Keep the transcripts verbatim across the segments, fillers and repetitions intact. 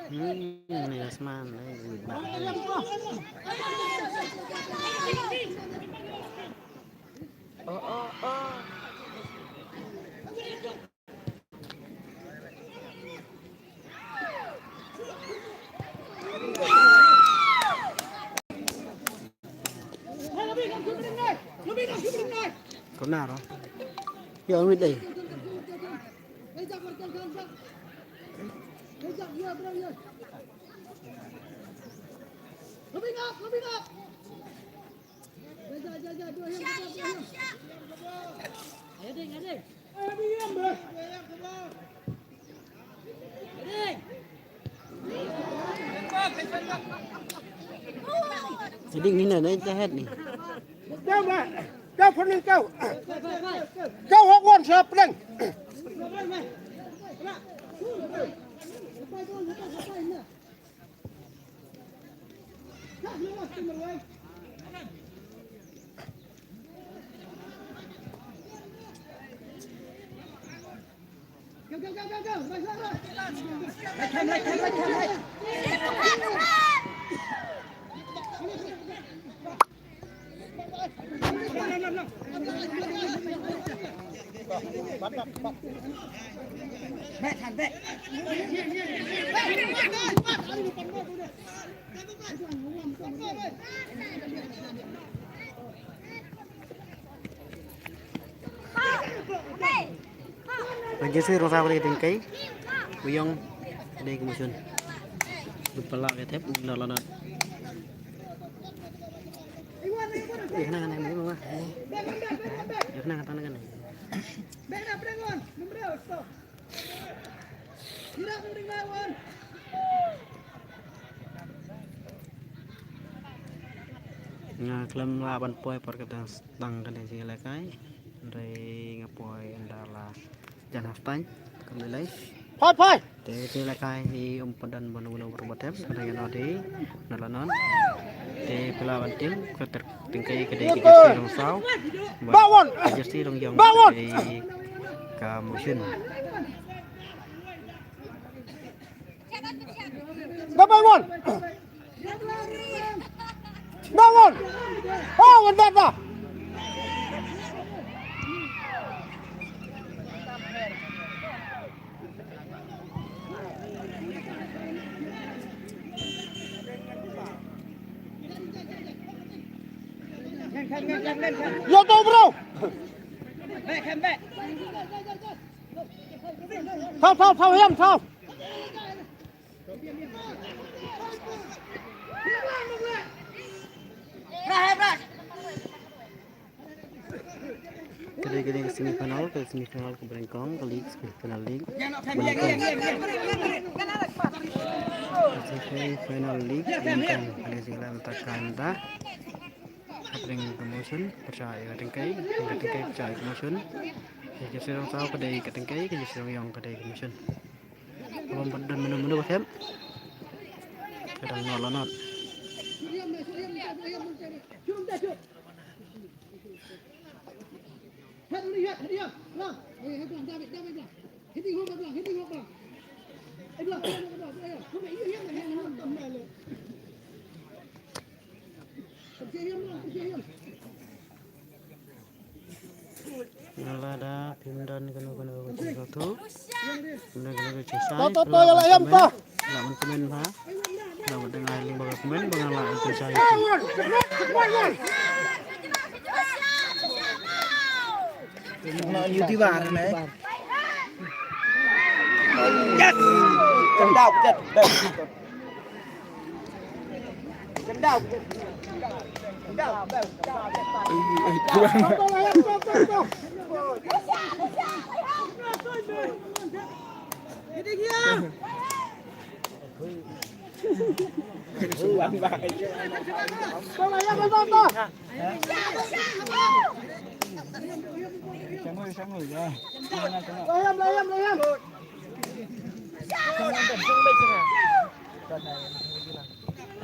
Hmm, ni Asman, eh, wait ba. Oh, oh, oh. Kau nak, oh? Ya, wait, eh. Jadi ngina na ita het ni. Kau ma, kau pening kau. Kau hok wan sa pening. Ka jersey rong saw ka dei ka tyngkai, ka ïong ka dei ka mushun. Bad pala ka thep, no, no, no. Ïa kane, kane, kane, kane. Ïa kane, kane, kane. Nga khlem lah ban poi por katang tang kane jingïalehkai. Hynrei nga poi ynda la jan half time. Kam lei lei. Phai, phai. Te jingïalehkai hi ym pat don ban uno uno ba thep, kane ka nodi na la non. Te phi lah ban tim ka ter-, tyngkai ka dei ka jersey rong saw. Ba wan. Ka jersey rong ïong ka dei ka mushun. Ba wan. Ba wan. Oh, wan ba ba. Yo, to, bro. Thaw, thaw, thaw, hiam, thaw. Ka dei, ka dei ka semi final, ka semi final kaba nyngkong ka league, semi final league ba nyngkong. Ka semi final league ba nyngkong, ka dei sila mata kanda. Hapdeng ka mushun pyrshah ïa ka tyngkai, ka tyngkai pyrshah ïa ka mushun. Ka jersey rong saw ka dei ka tyngkai, ka jersey rong ïong ka dei ka mushun. Ym pat don mynno mynno ba thep. Ka dang not la not. Nga la da phim don kano kano ka jingsngewthuh. Kano kano ka jingsai. To, to, to, ïa la ïam to. Lah ban comment bha. Lah ban dang ai link ba ka comment ba nga lah ban pynshai. Nga YouTuber ne. Yes. Kandau jet.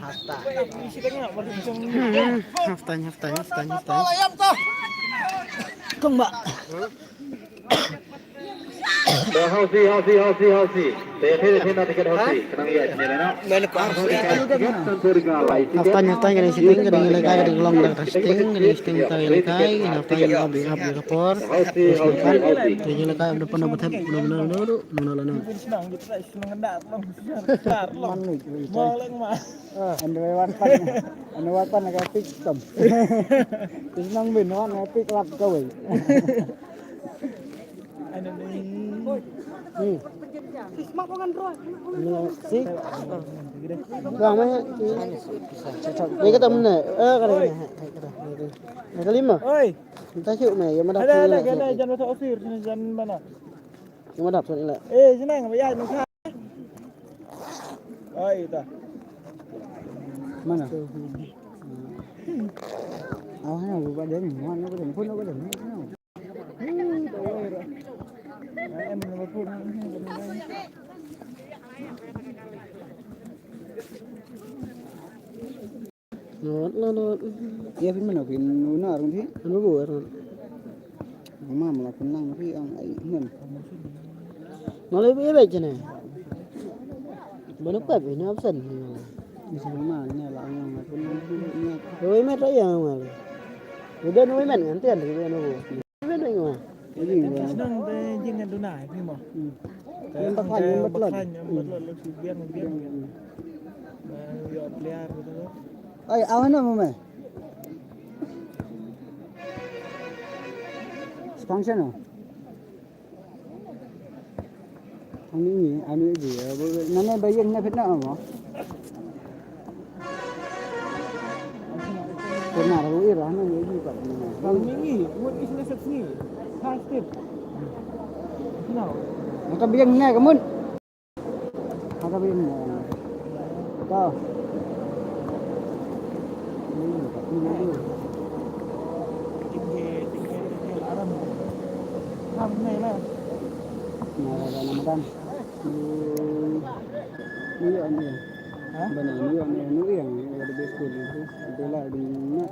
Half time. Hmm, half time, half time, half time, half time. Kong ba. Hausi, hausi, hausi, hausi. Te, te, te, na tiket hausi. Kenang ya, sini na. Haftan, haftan, kane shooting, kane ngi lehkai, kane ngi long, kane shooting, kane shooting, kane ngi lehkai, kane haftan, kane ngi up, up, kane ka por. Hausi, hausi, hausi. Kane ngi lehkai, up depan, up depan, up depan, up depan, up depan, up depan. Ande wan pan, ande wan pan ka pick tom. Tis nang bin wan ka pick lap kawei. Hmm. Ni si. Bang mai. Ni kata mana? Eh, kata mana? Ni kalima. Oi. Entah siu mai, ya madap. Ada, ada, ada, jangan masuk ofir, sini jangan mana. Cuma dap sini lah. Eh, sini nggak ya, nggak. Oi, dah. Mana? Ah, ya, lupa deh, mana, mana, mana, mana. Not, not, not. Ïa, phi mynno phin wan ar phi? Anu bu ar. Ma ma la phin lang phi ong ai ngam. Ma le phi bek jene. Ba no pep ina absent. Ni sa ma ne la ong lang phin lang phi ne. Oi met ïa ma le. Udah no met ngan tian ri no bu. Nang te jing ngan duna phi mo. Ngan baklan, ngan baklan. Ngan baklan, lo su biang, biang, biang. Yo player gitu. Ai, awan na mo me. Sponsor no. Ani ni, ani ji, nane ba yen na fitna mo. Pernah ru ira nane ji pat. Kami ni, mun is na sat ni. Hasip. No. Maka biang ne kamun. Maka biang ne. Ka. Ni, ka ni. Tinggi, tinggi, tinggi, aram. Ham ne lah. Nah, ada nama kan. Ni, ni, ni. Ha? Bana ni, ni, ni, ni, yang ada base code itu. Itulah di mana.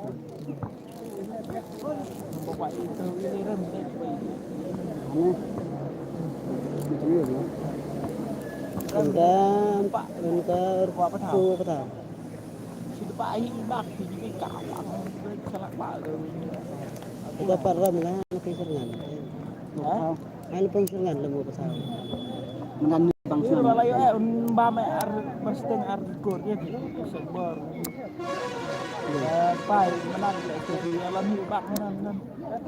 Ni. Macam ni, ya. Rengka, rengka, rengka, rengka. Ita param lah, nak pergi sana. Ha? Ai pang shnong lem ko pasal. Mengan ni pang shnong. Ira la ïoh eh un bam eh ar pasteng ar kor ïa ki. Sebor. Ïa pai menang ïa ki ïa la mi bak menang menang.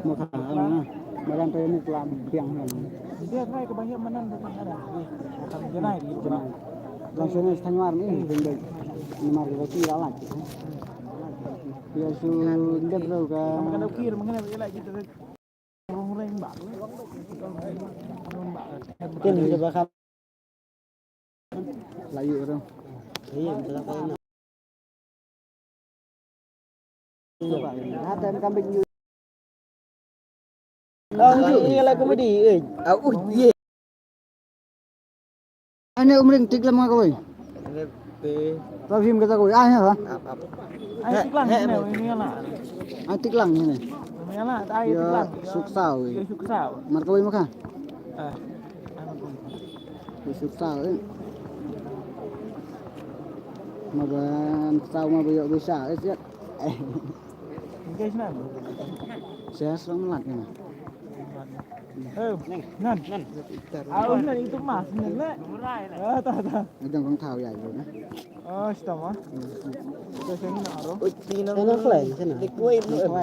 Maka ah, madan pai ni kelam biang menang. Dia try ke bahaya menang datang arah. Datang jenai di jenai. Langsung ni Taiwan ni bendek. Ni mar kita ti lalak. Ïa su ndep rau ka. Mengan kir mengan ïa la kita. Kin ba kham. La ïoh rong. Ïa, ïa, ïa. Ha tem kambing ïoh. Ah, ïa la komedi, eh. Ah, uh, ye. Ane umring tik lama kawai. Ane te. Tawim kata kawai. Ah, ya, ha? Ap, ap. Ai tik lang ne, ïa la. Ai tik lang ne. Ïa la, ai tik lang. Suksaw. Ïa suksaw. Mar kawai maka. Ah. Ïa suksaw. Ma ban saw ma ba ïoh bisa, eh, siat. Engage nan. Saya selamat ni. Eh, nan, nan. Ah, nan itu mas, nan le. Ah, ta, ta. Jangan kau tahu ya, itu, nah. Oh, sita ma. Kita sini nak aro. Sana klan, sana. Klan, klan.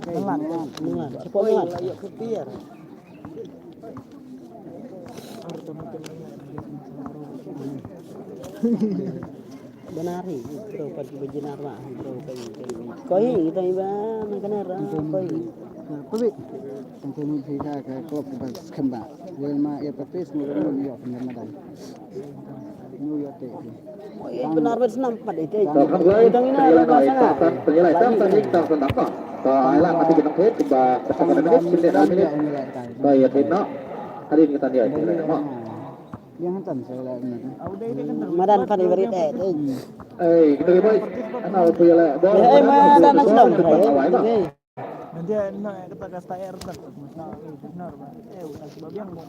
Klan, klan. Cepat klan. Banari, bro, pat ki bajinar ma, bro, kai, kai. Koi, kita iba, man kana ra, koi. Koi, tang koi mun phi ka, ka klop ki bas kemba. Wel ma, ya patis, mu mun yo, kemba madan. Mu yo te. Koi, benar bet senam pat ite. Tang ina, tang ina, tang ina, tang ina, tang ina, tang ina. Ka ai la mati kita phet, ba, kita kena minit, kita dah minit. Ba, ya, kena. Hari ni kita dia, kita dah. Madan pan ibarit eh. Eh, kita ke boy. Ana aku ya lah. Eh, madan nak sedang. Nanti nak kata kasta air tak. Nah, benar, Bang. Eh, udah sebab yang mau.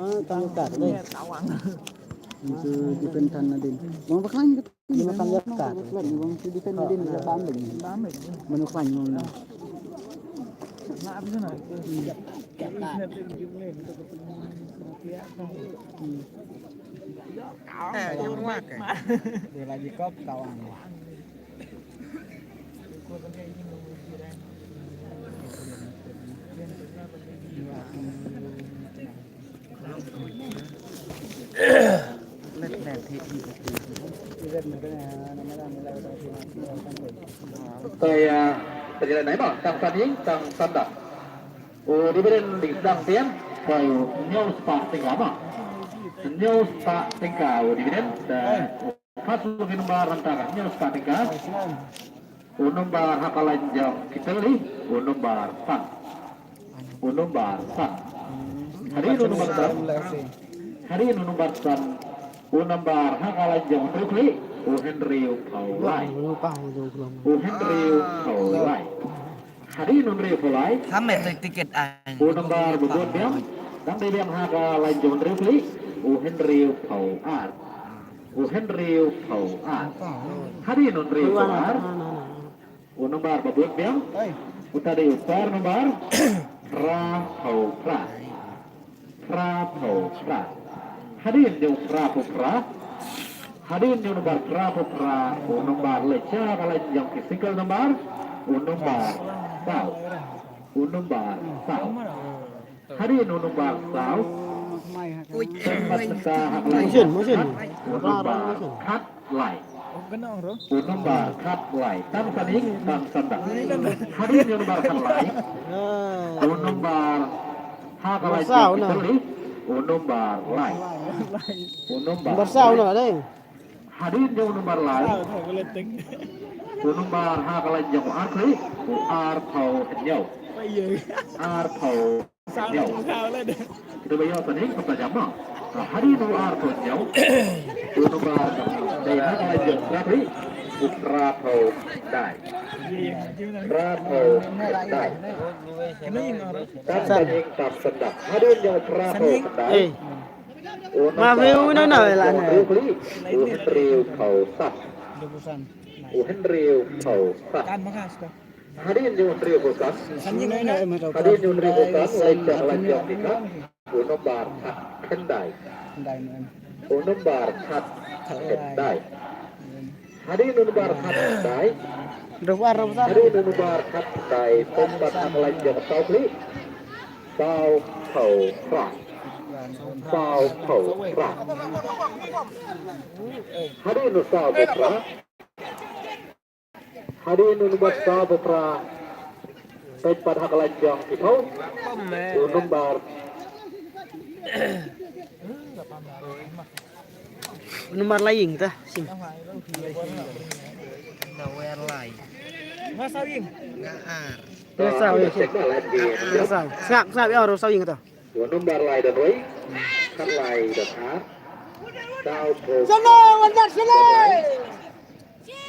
Ah, tang kat dei. Itu defend tan nadin. Bang baklan gitu. Ini makan lekat. Bang defend nadin dia bam ding. Menu klan yang mana? Eh, yang mana? Dia lagi kop kawan. Taya, pagila nai ba, tang sani, tang sanda. U dividend di dang tian, koi u hynñiew spah tyngka ba. Hynñiew spah tyngka u dividend, da u first lucky number ranta ka hynñiew spah tyngka. U number ha ka lain jong ki tylli, u number san. U number san. Hadien u number san. Hadien u number san. U number ha ka lain jong u khlieh, u hynriewphew lai. U hynriewphew lai. Hadien u hynriewphew lai. Sa me tiket ai. U number ba bud biang. Dang dei biang ha ka lain jong u khlieh, u hynriewphew ar. U hynriewphew ar. Hadien u hynriewphew ar. U number ba bud biang. Uta dei u par number. Phraphew phra. Phraphew phra. Hadien jong phraphew phra. Hadien jong number phraphew phra. U number leit sha ka lain jong ki single number. U number saw. U number saw. Hadien u number saw. Mosin, mosin. U number khat lai. U number khat lai. Tam saning, tam sanda. Hadien u number khat lai. U number ha ka lai saw, jong ki na. Tylli. U number lai. U number saw lai. Na dei. Hadien jong u number lai. U number ha ka lain jong u ar khlieh, u arphew hynñiew. Arphew hynñiew. Kita ba ïoh saning ka pynjah ma. Hadien u arphew hynñiew. U number dei ha ka lain jong u ar khlieh, u phraphew khyndai. Phraphew khyndai. Tam saning tam sanda. Hadien jong u phraphew khyndai. Ma view na na la na. U hynriewphew san. U hynriewphew san. Hadien jong u hynriewphew san. Hadien jong u hynriewphew san. Lai jong lai jong ni ka. U number khat khyndai. U number khat khyndai. Hadien u number khat khyndai. Hadien u number khat khyndai. Pynban ha ka lain jong u saw khlieh. Sawphew phra. Saw phew phra. Hadien u saw phew phra. Hadien u nombar saw phew phra. Peit pat ha ka lain jong ki phew. U nombar. U nombar lai ïing ta. Sim. Nga wer lai. Nga saw ïing. Nga ar. Nga saw ïing. Nga saw. Sngap, sngap ïa u saw ïing ta. U nombar lai don wei. Khat lai don ar. Saw phew. Sana, wan dak sana.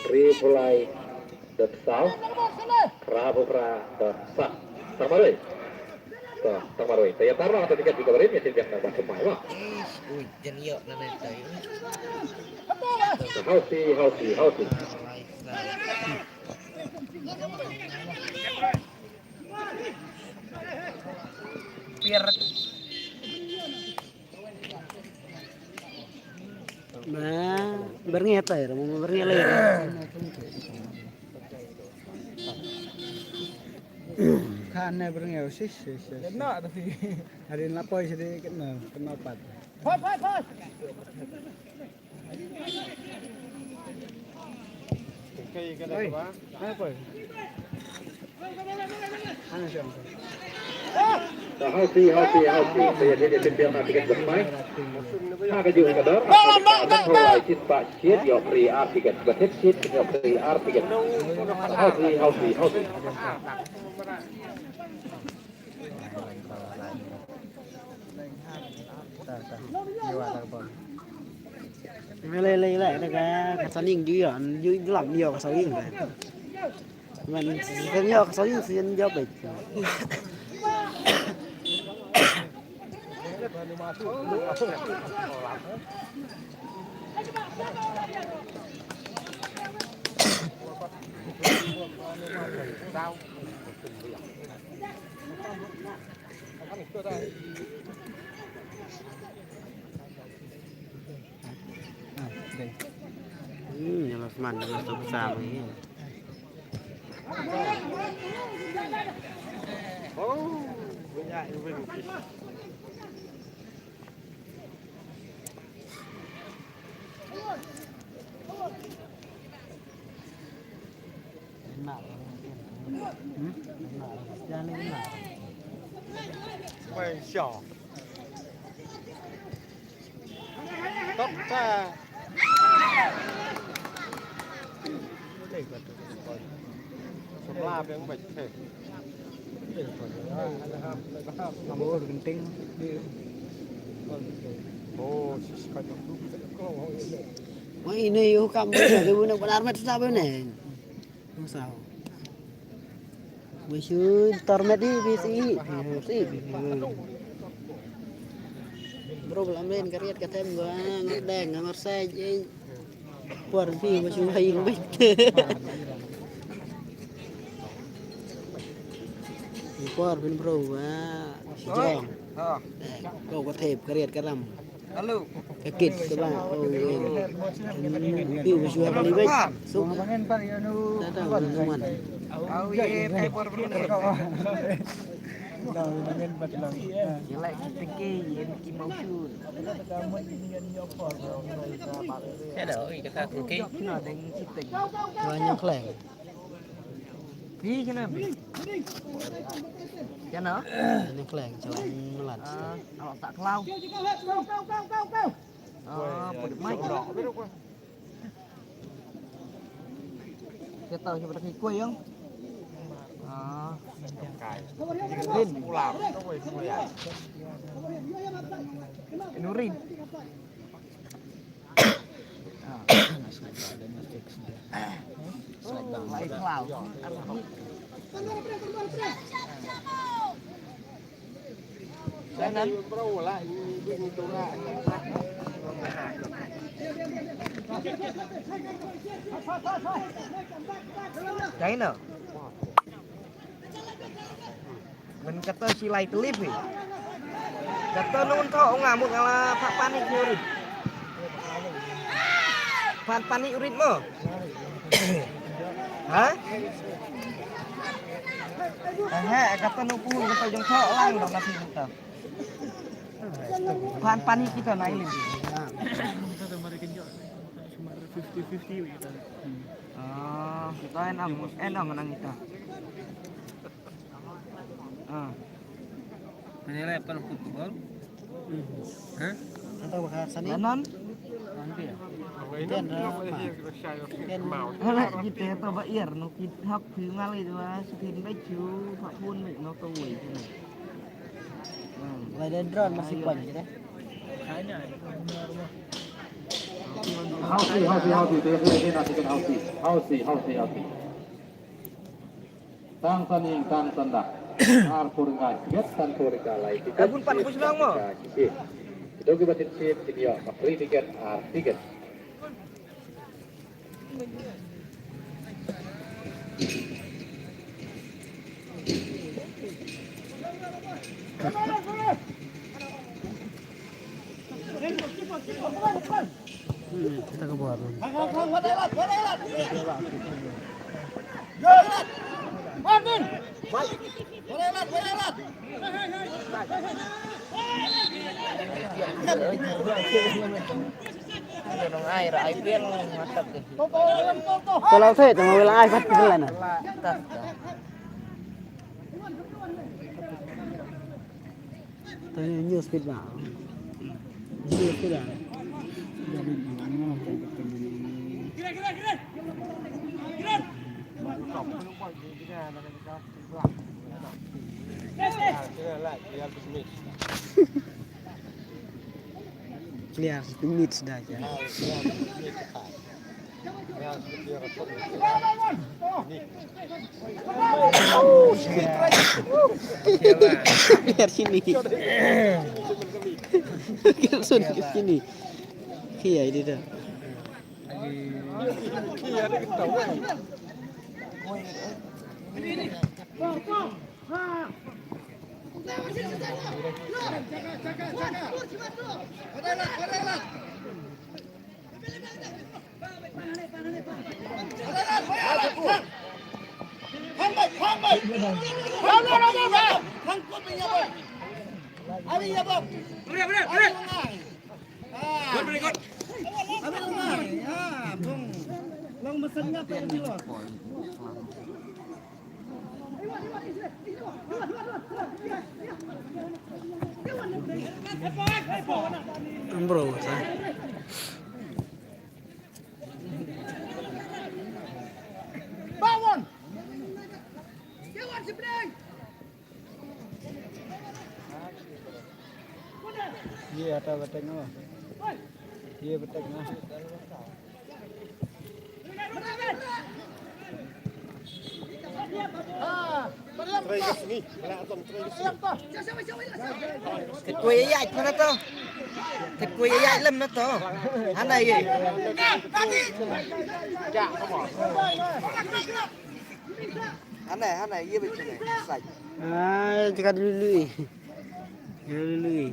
Hynriew phew lai don saw. Phra phew phra don saw. Tang marwei. To, tang marwei. Te ïa tar noh ïa ka tiket jong ka barim, ïa shim biang na ba thymmai, wah. Ui, jan ïoh na ne tai. Hauti, hauti, hauti. Pier. Ba, berngi atai, ram berngi alai. Kan ne berngi, sis, sis, sis. Kena tapi. Hari lapoi sedikit no, kena pat. Pat, pat, pat. Oi, hai, Paul. Ano siya? Hauti, hauti, hauti. Saya dia dia biar nanti kita bermain. Ha ka ju ka dor. Ba ba ba ba. Lai chit pa chit, ïoh free ar tiket. Ba chit chit, ïoh free ar tiket. Hauti, hauti, hauti. Lei lei lei, da ka ka saw ïing ju ïoh, ju lam ïoh ka saw ïing. Man sien ïoh ka saw ïing sien ïoh beit. Hmm, nyala sman, nyala suk sam ni. Wah, ini yuk kam, ini benar-benar susah benar. Nang saw. Wei shu tor met di bi si. Si. Bro, bla men ka riat ka them gua, ngat deng, ngat sai, eh. Por phi, wei shu hai, wei. Por phin bro, ah. Jong. Ha. Eh, ko ko thep ka riat ka ram. Hello. Ka kit ka ba. Oh, eh. Pi u shu ha ka liwet. So. Ta ta, oh, man. Oh, ye, pe por por. Ye lai ki tengke, ye ki mau shun. Ya dah, oi, kata tengke. Kena deng citeng. Banyak leng. Phi kena. Kena? Ini kleng, jalan melat. Ah, awak tak kelau. Ah, put mai. Kita tahu siapa tak ikut yang. Ah. Rin. Nurin. China. Ngan kata silai telip ni. Kata nun tho nga mut ala pha panik ni urit. Phan panik urit mo. Ha? Ha, kata nu pu kata jong tho lang dong napi kata. Pan pan kita naik lagi. Kita tu mari kenjot. Cuma fifty fifty kita. Ah, kita enam enam menang kita. Ah. Menilai apa lu kubur? Hah? Atau bakal sani? Lanan? Nanti ya. Ken ra. Ken. Hala kita to ba ir no kit hak phi ngal itu ba sukin ba chu hak pun no to wei. Hmm. Wei da drone masih pon kita. Hausi, hausi, hausi, tu yang tu yang tu hausi, hausi, hausi, hausi. Tang san ïing, tang san dak. Arphew ryngkat, sanphew ryngkat lai tiket. Eh, bun pan, bun shnong mo. Tiket. Ito ki ba tin sip, tin ïoh, ma free tiket, ar tiket. Hmm, kita ke bawah tu. Kalau saya tengah wilayah kat kita lah. Tanya news feed bang. News feed bang. Clear, two minutes dah ya. Biar sini. Biar sini. Iya, ini dah. Bro, Bawon. Ye ata betek no. Ye betek no. Te kue ya ïaid mana to? Te kue ya ïaid lem na to. Hana ye. Hana, hana ye ba chene. Sai. Ah, jaka dulu. Dulu.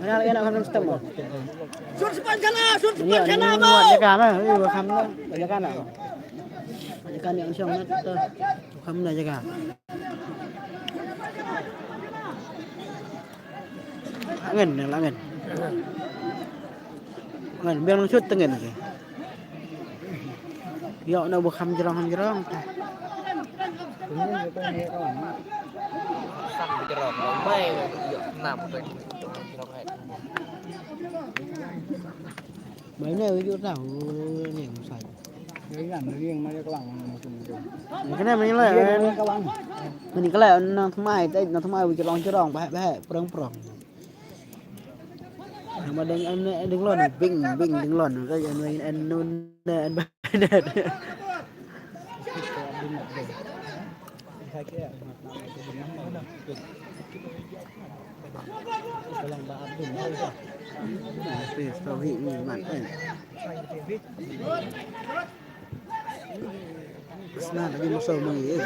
Hana lagi nak kham stem mo. Sur sepan kana, sur sepan kana mo. Jaka na, eh, kham na. Jaka na. Jaka ni ang siang na. Kham na jaka. Ngen, ngen, ngen. Ngen, biang nang sut tengen ke. Yok na bu kham jrong, kham jrong. Kham jrong, mai, yok, nam, jrong, hai. Mai ne, yok, na, ni, musai. Kane mani la, mani kala nang tmai, tai nang tmai wi long jirong, bah, bah, prong, prong. Nama deng an, deng lon, bing, bing, deng lon. Ka yan wen an nun, an ba. Please, tau hi ni man, eh. Sna lagi musuh mengi.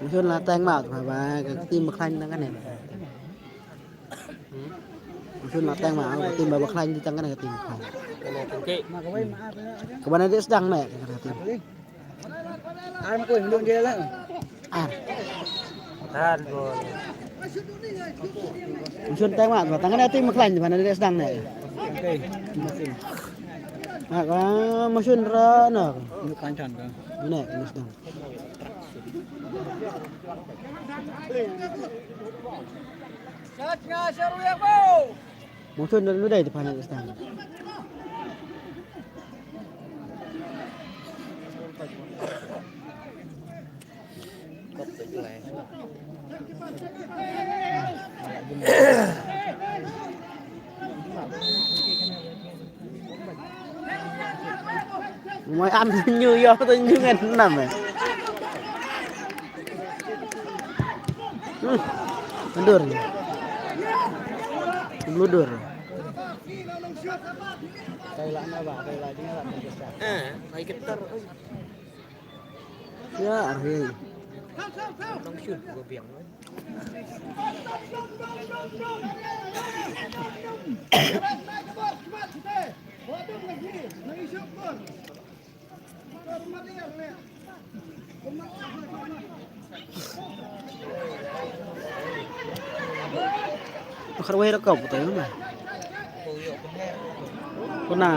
Musun la teng ma ba ka tim ba khlaiñ tang kane. Musun la teng ma ka tim ba khlaiñ di tang kane ka tim ba khlaiñ. Ka ba na di sdang me ka tim. Ar ma ko ndung dia la. Ar. Ar bol. Musun teng ma ba tang kane tim ba khlaiñ ba na di sdang ne. Okay. Ma ka musun ra na. Ni kan chan ka. Ne ni sdang. Mungkin dulu dai depan itu stand. Mai am nyu yo to nyu ngan nam eh. Hmm. Mundur. Mundur. Kai la na ba, kai la ding la. Eh, mai getar. Ya, arhi. Nang shoot gua biang. Kharwei rakop tu ma. Kuna.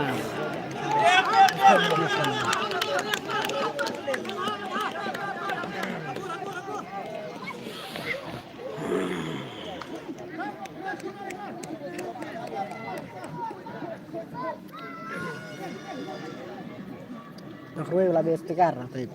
Kharwei la bes tikar na trip.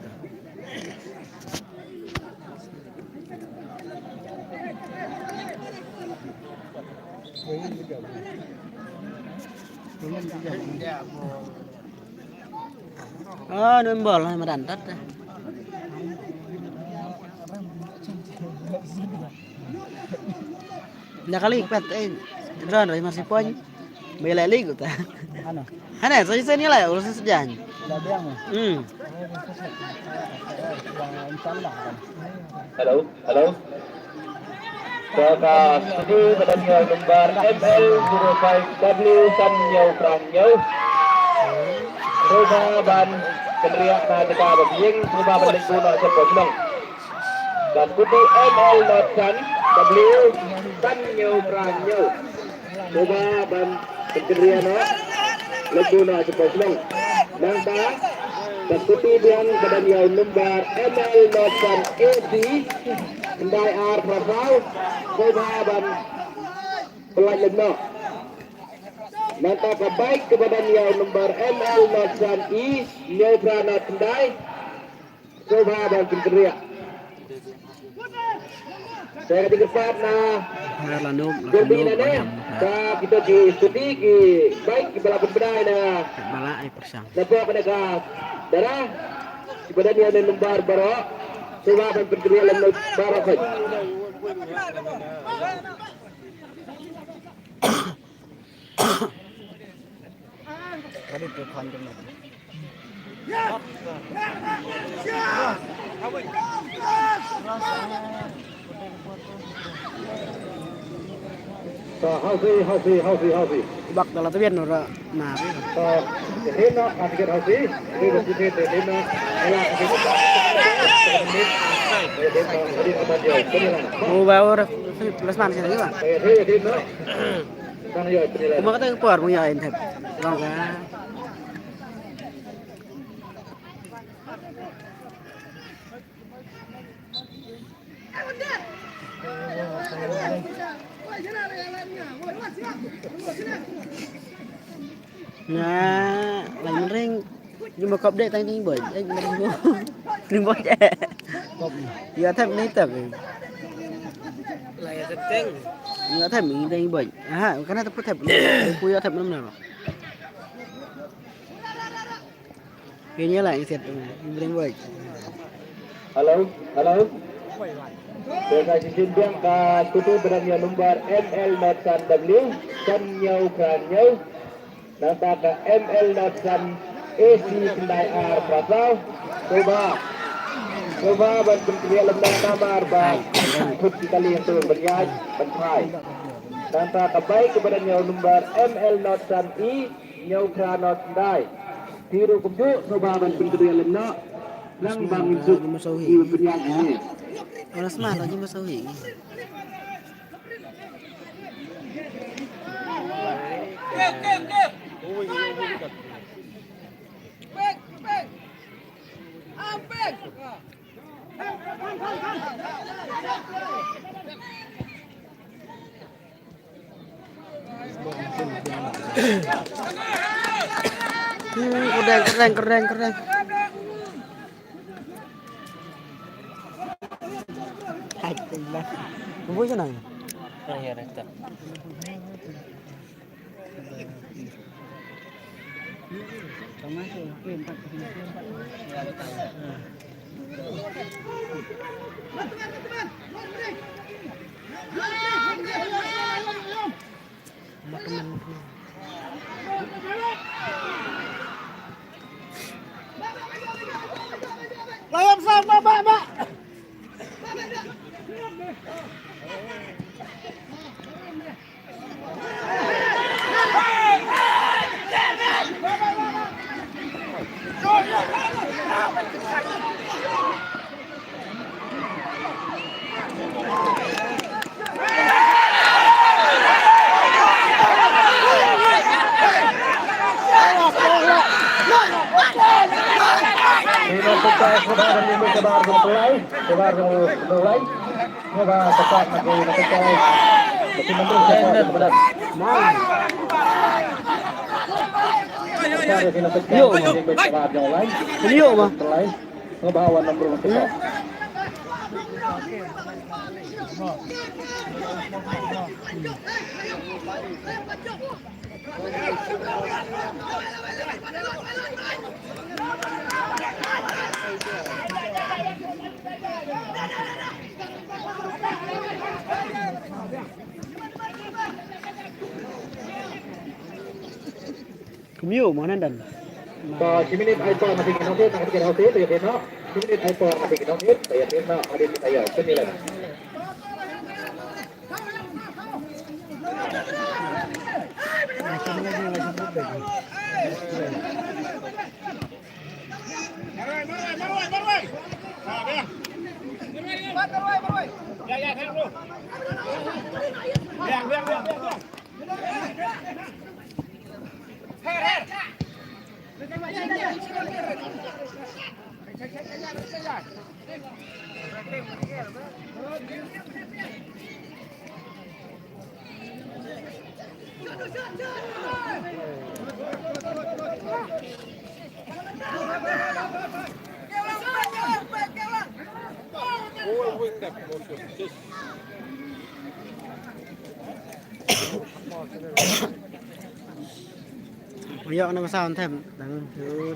Ah, nun bol, ah, madan tat. Na kali pet, eh, dron, rai masih poin. Bela lagi ta. Ano? Hana, sa isa ni la, urus sa jan. Ada yang. Hmm. Insya Allah. Hello, hello. Ka ka studi ka dang ïa nombar M L zero five W san hynñiew phra hynñiew. Sngewbha ban kynriah na jaka ba pynïeng, sngewbha ban leit buh noh sha pdeng shnong. Ban kut ïa M L not san W san hynñiew phra hynñiew. Sngewbha ban kynriah noh, leit buh noh sha pdeng shnong. Nangta ka kut ïa biang ka dang ïa nombar M L not san A C khyndai ar phra saw. Sngewbha ban pynlait leit noh. Nangta ka bike kaba dang ïa nombar M L not san E hynñiew phra not khyndai. Sngewbha ban pynkynriah. Te ka jingkyrpad na, ha, la nop, la nop, ba ïam, ha. Ka kita ki studi ki bike kiba la pynbna na. Ba la ai pyrshang. Napoh kane ka dara kiba dang ïa nombar baroh. Sngewbha ban pynkynriah lem baroh khoit. Hausi, hausi, hausi, hausi. Bak dalam tu biar nora. Nah, ri. To, ri no, ha tiket hausi, ri ba tiket ri no. Ala tiket. Oh, bawa dah. Plus mana sih, Bang? Ri, ri no. Kan ya, ri no. Kuma kata ke por, punya intep. Bang, kan? Nga lai mynreng. Ni ma kop dek tang ni boy. Eh, ni boy. Ni boy. Ya thep ni thep. Lai ya thep teng. Ya thep ni tang boy. Aha, kana thep thep. Ku ya thep nam nam. Kenya lai set. Ni boy. Hello, hello. Sa shisien biang ka kute ba don ïa u nombar M L not san W, san hynñiew khra hynñiew. Nangta ka M L not san A C khyndai ar phra saw. Sngewbha, sngewbha ban pynkhreh lem namar ba kut ki kali hangto ban ïaid ban phai. Nangta ka bike ba don ïa u nombar M L not san E, hynñiew khra not khyndai. Te ruh kumjuh sngewbha ban pynkhreh lem noh. Nang ba ngin suk ki ban pynïaid hangne. Ora sma ta ji ma sawi. Hmm, kerdeng, kerdeng, kerdeng, kerdeng. Hai, tengok. Kumpul sana. Oh, ya, dah. Layam sama, Mak, Mak. Yo, ma. Yo, ma. Kumyu mo nan dan. Ka shi minit ai por masi ki nongsit, nang ka dei ki nongsit, ïa ki nong. Shi minit ai por masi ki nongsit, ïa ki nong, hadien kita ïa, sini lah. Ïoh na masa kan thep, tang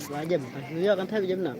la jem, ïoh kan thep jem na.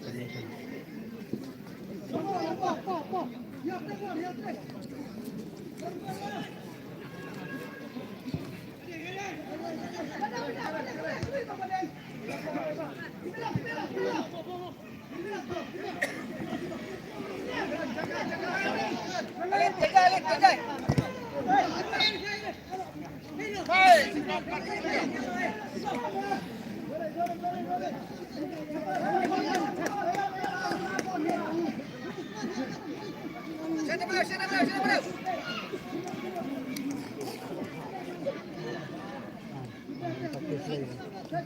Yo,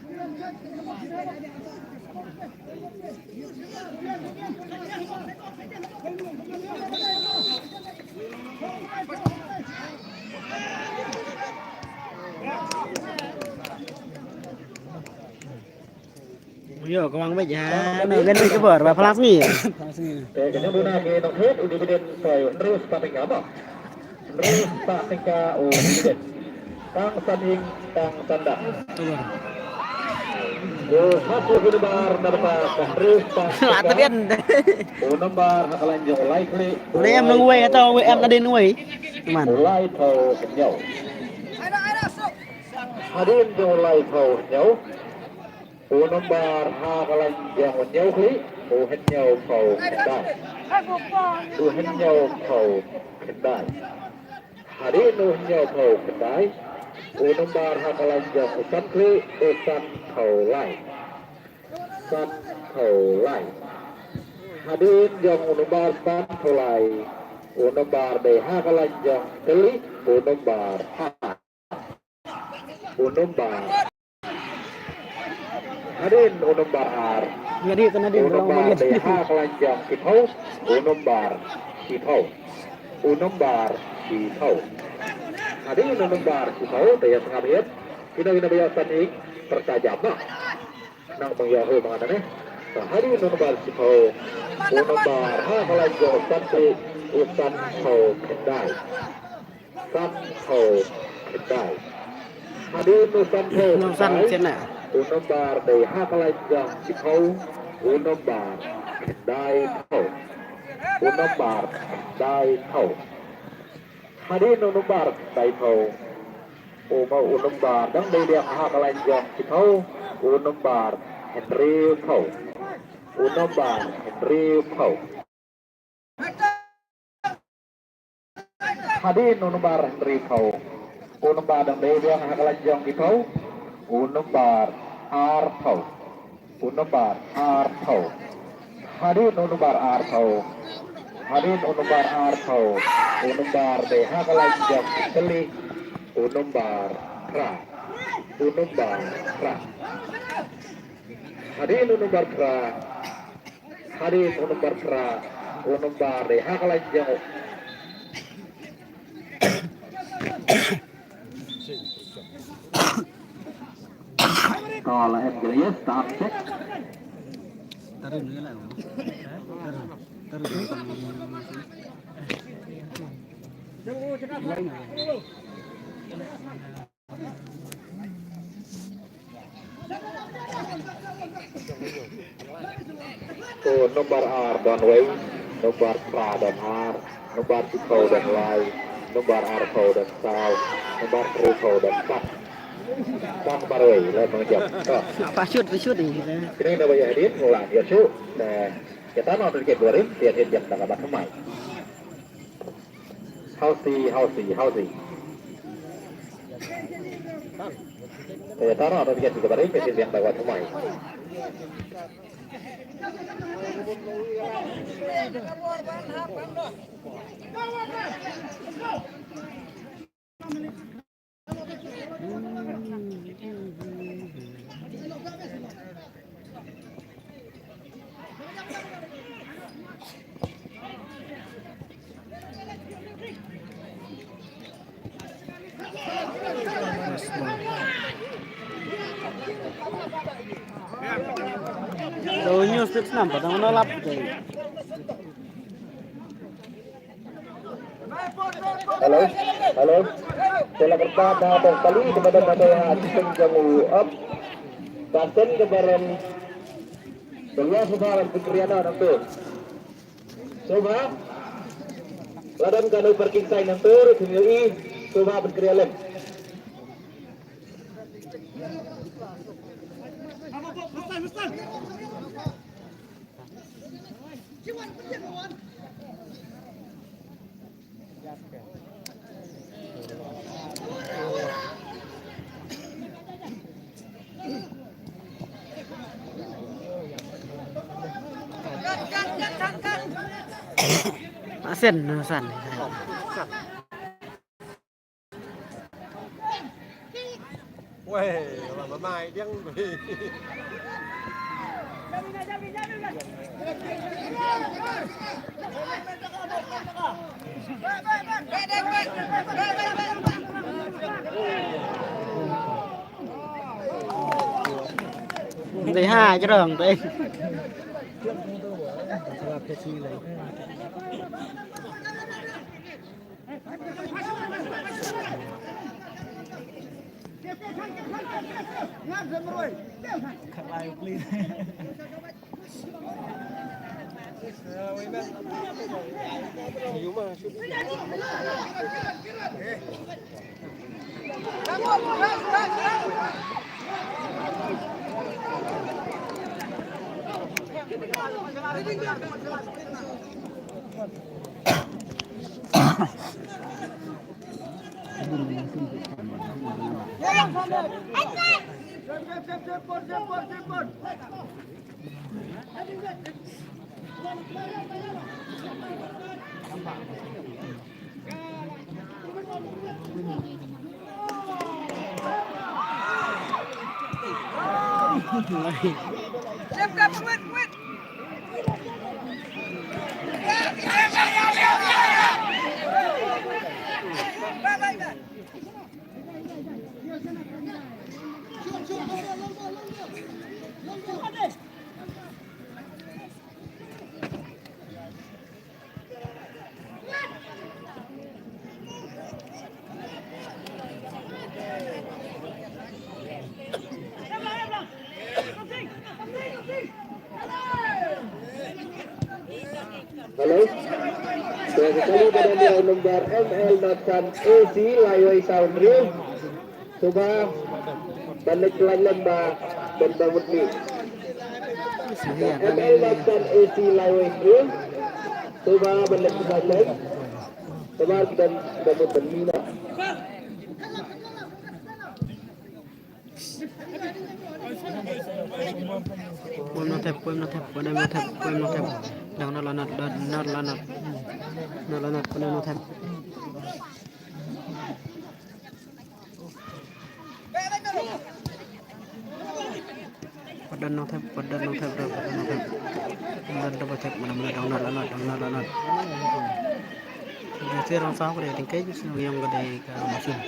ka wang bad ha, no, gan bad ka bor, ba phalas ngi. Te ka jong duna ki nong het u dividend poi hynriew spah tyngka ba. Hynriew spah tyngka u dividend. Tang san ing, tang san dak. U hap u nombar na bynta ka hynriew spah tyngka. U nombar ha ka lain jong u lai khlieh. U lai em nong wei, hato wei em na dien wei. Man. U lai phew hynñiew. Hadien jong u lai phew hynñiew. U nombar ha ka lain jong u hynñiew khlieh, u hynñiewphew khyndai. U hynñiewphew khyndai. Hadien u hynñiewphew khyndai. U nombar ha ka lain jong u san khlieh, u sanphew lai. Sanphew lai. Hadien jong u nombar sanphew lai. U nombar dei ha ka lain jong tylli, u nombar ar. U nombar. Hadien u nombar ar. Nga dei ka nadien. U nombar dei ha ka lain jong shiphew. U nombar shiphew. U nombar shiphew. Hadien u nombar shiphew, te ïa sngap ïa. Kino kino ba ïoh san ing, pyrta jam ma. Nang pang ïa ho ma nga ne. Hadien u nombar shiphew. U nombar ha ka lain jong u san khlieh, u sanphew khyndai. Sanphew khyndai. Hadien u sanphew khyndai. U nombar dei ha ka lain jong shiphew. U nombar khyndaiphew. U nombar khyndaiphew. Hadien u nombar khyndaiphew. U ma u nombar dang dei biang ha ka lain jong shiphew. U nombar hynriewphew. U nombar hynriewphew. Hadien u nombar hynriewphew. U nombar dang dei biang ha ka lain jong shiphew. U nombar arphew. U nombar arphew. Hadien u nombar arphew. Hadien u nombar arphew. U nombar dei ha ka lain jong tylli. U nombar phra. U nombar phra. Hadien u nombar phra. Hadien u nombar phra. U nombar dei ha ka lain jong. Kala em gelies, tahan cek. To nombar ar don wei, nombar phra don ar, nombar shiphew don lai, nombar arphew don saw, nombar hynriewphew don pat. Tang bar wei, la nang jam. To. Apa shoot, shoot ni. Kini na ba ïa hadien, ngulang ïa shoot. Nah, kita nang tu dikit dua rim, ïa hadien jam tang ka bat mai. Hausi, hausi, hausi. Eh, tara, tara, tiga, tiga, tiga, tiga, tiga, tiga, tiga. Hello, hello. Hello. Te la kyrpad na tong kali, te ba don na tong ha shisien jong u ap. Ka sien ka barom. Te ïa shuwa ban pynkreh na nangto. Shuwa. La don kano parking sign nangto, ruh ïohi. Shuwa pynkreh lem. Asen, asen. Weh, lama Mai diang. Dei ha jrong dei. Hello. Te ka kali ba don ïa u nombar M L not san A C laiwei saw hynriew. Suba ban leit khlaiñ lem ba don ba mut ni. M L not san A C laiwei hynriew. Suba ban leit khlaiñ lem. Suba ban ba mut ban ni na. Poi noh thep, poi noh thep, poi noh thep, poi noh thep. Dang noh la not, dang noh la not. Noh la not, poi noh thep. Padan noh thep, padan noh thep, padan noh thep. Padan noh thep, mana mana dang noh la not, dang noh la not. Ïa, te rong saw ka dei, teng kei shu ïong ka dei ka machine.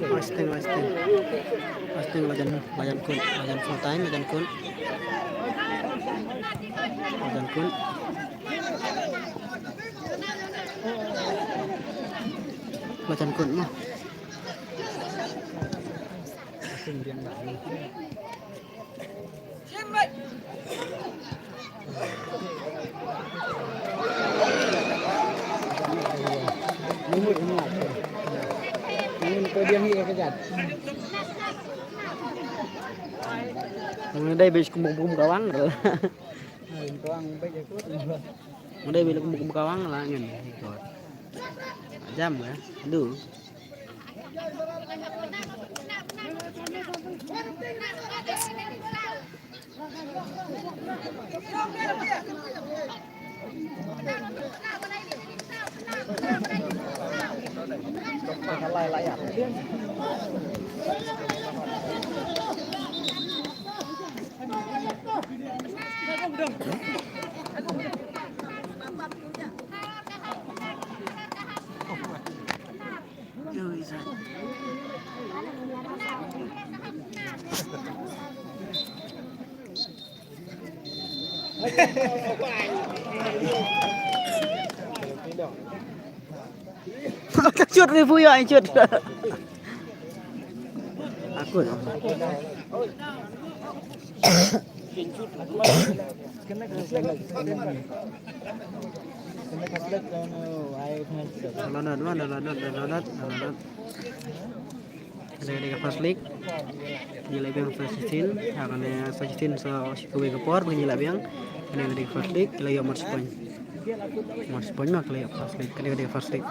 Last thing, last thing. Last thing, la jan, la jan kun, la jan full time, la jan kun. La jan kun. La jan kun mo. Dei bej kum kum kawang. Dei bej kum kum kawang la ngan. Jam ka? Aduh. Ka chut ri pu ïa chut. Aku. Lanot, lanot, lanot, lanot, lanot. Kane ka dei ka first leg. Ngi la biang sa shisien, ha kane sa shisien sa shi kawei ka por ba ngi la biang. Kane ka dei ka first leg, ki la ïoh match point. Match point ma ki la ïoh first leg, kane ka dei ka first leg.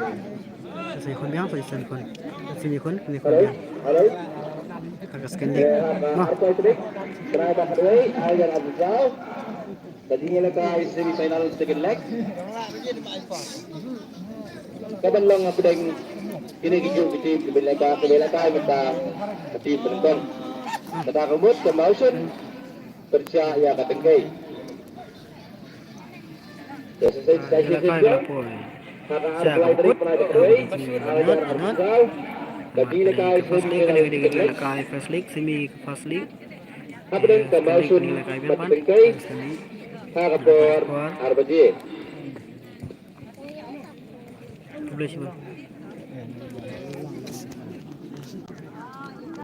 Sa shisien khun biang, sa shisien khun. Sa shisien khun, kane khun biang. Ka ka second leg. Ma. Ka jingialehkai semi final second leg. Ka ban long hapdeng kine ki juh ki team ki ban lehkai, ki ban lehkai mynta ka team ba nyngkong. Kata ka mut ka Mawshun pyrshah ïa ka Tyngkhei. Ka sesai sesai sesai. Ha ka ar July tarik bnai ka July, ar hajar arphew saw. Ka jingialehkai semi final second leg. First leg, semi first leg. Hapdeng ka Mawshun bad ka Tyngkhei. Ha ka por ar baje.